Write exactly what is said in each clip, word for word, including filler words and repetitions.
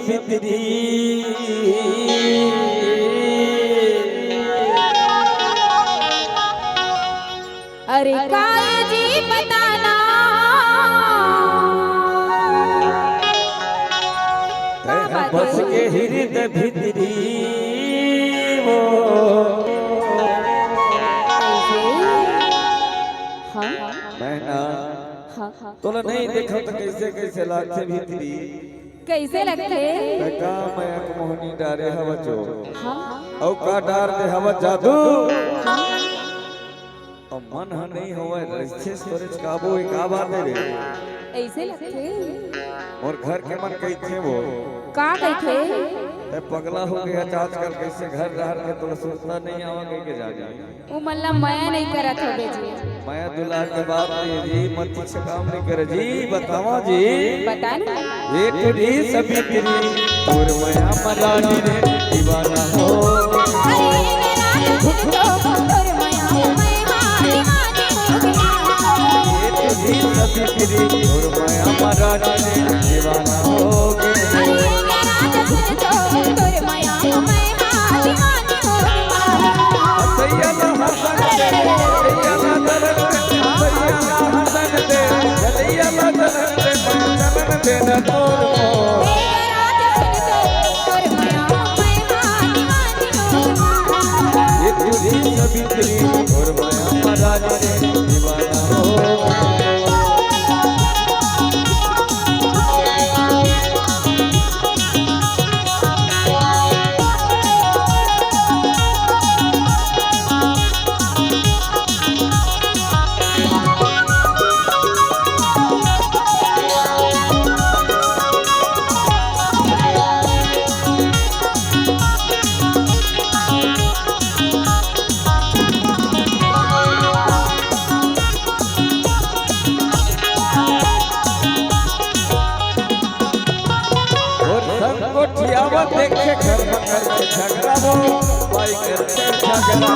भीतरी। अरे काय जी बताना, का बात बस है? के हृदय भीतरी वो। कैसे? हाँ? मैं ना हाँ, हाँ। तोला नहीं देखा तो कैसे कैसे लागथे भीतरी। कैसे लगथे? मैं का मया के मोहनी डारे हवा जो। हाँ। अउ का डार दे हवा जादू। हाँ। अउ मन ह नहीं होवय, रहिथे तोरेच काबू, ए का बात है रे? ऐसे लगथे? मोर घर के मन कहिथे वो। का कहिथे? ए पगला हो गया आजकल, कैसे घर डहर के तोला सुरता नहीं आवा कहिके जाने। वो मन ला मया नहीं करत होबे जी। मया दुलार के बात नहीं जी, मत कुछ काम नहीं करे जी, बतावा जी। बता ना। एक री सभी तेरी, तोर मया मरानी रे दीवाना हो। अरे मेरा तो तोर मया में हाँ दीवानी हो गया। एक री सभी तेरी, तोर मया मरानी रे दीवाना हो गया। अरे मेरा तो तोर मया में हाँ दीवानी और संग गोठियावत देखे घर म करथे झगड़ा वो, भाई करथे झगड़ा।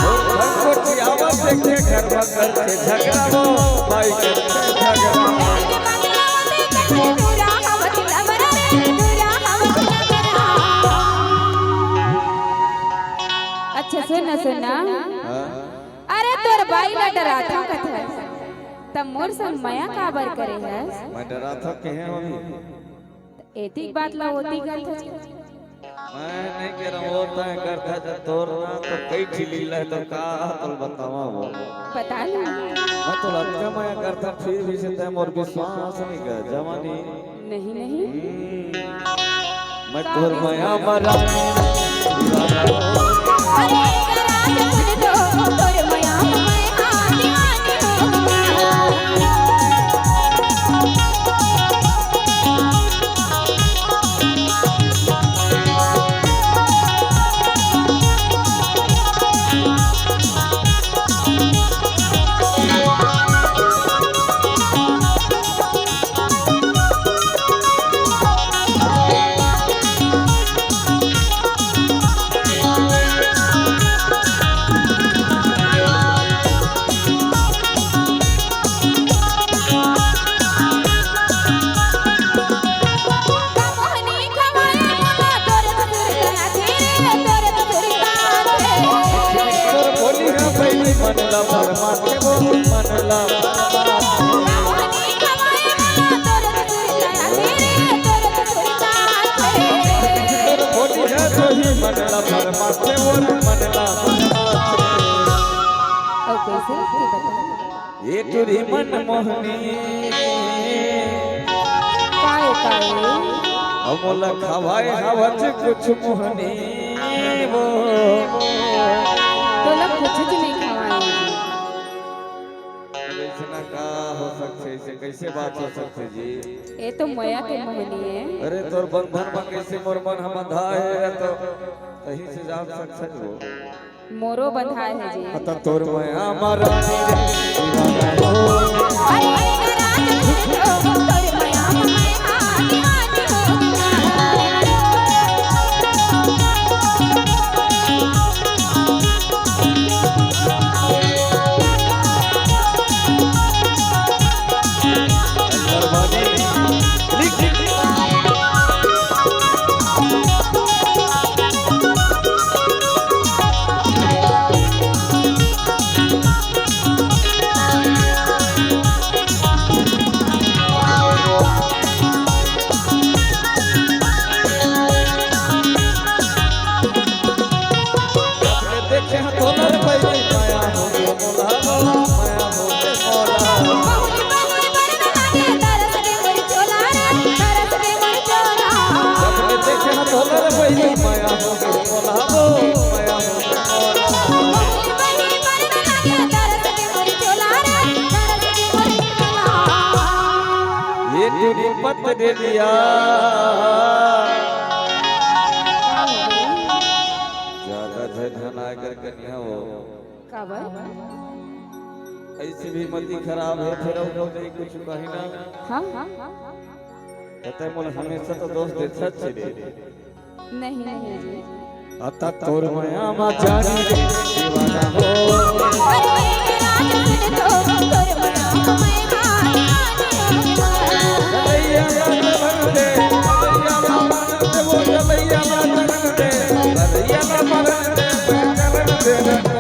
और संग गोठियावत देखे घर म करथे झगड़ा वो, भाई करथे झगड़ा। अच्छा सुन ना, सुन ना। हाँ? अरे तोर बाई ला डराथव कथस, त मोर संग मया काबर करे हस? मैं डराथव कहे हंव अभी। एतिक बात ला ओतिक करथस। मैं नहीं कहे हंव, वो तैं करथस, जब तोर ना तो कई ठी लीला हे, तो का तोला बतावंव वो। बता ना। मैं तोला अतका मया करथंव, फिर भी से तैं मोर विश्वास नहीं कर, जवानी। नहीं, नहीं। हम्म। मैं तोर मया मरा। अउ कैसे लगथे बता? ये टुरी मन मोहनी। काय, काय? अउ मोला खवाए हवच कुछ मोहनी वो। तोला कुछ भी नहीं खवाए। अइसना का हो सकथे, अइसे कैसे बात हो सकथे जी? ये तो मया के मोहनी हे। अरे तोर बंधन म कैसे मोर मन ह बंधा हे, ये तो सही से जान सकथे वो। मोरो बंधाय हे जी। अत तोर मया मरा दीवाना हो। अरे राज तोर मया मरा दीवाना हो। दे दिया। ज्यादा झन हना कर कनिया हो। काबर? ऐसे भी मति खराब हे, फेर अउ कुछ कही ना। हाँ, हाँ, हाँ। त तैं मोला हमेशा तो दोष देथस रे। नहीं, नहीं जी। अता तोर मया मा जानी रे दीवाना हो। अरे राज सुन तो, तोर मया मा जानी रे दीवाना। कलैया मा मरन दे, कलैया मा मरन दे, वो कलैया मा मरन दे, कलैया मा मरन दे, मैं मरन दे।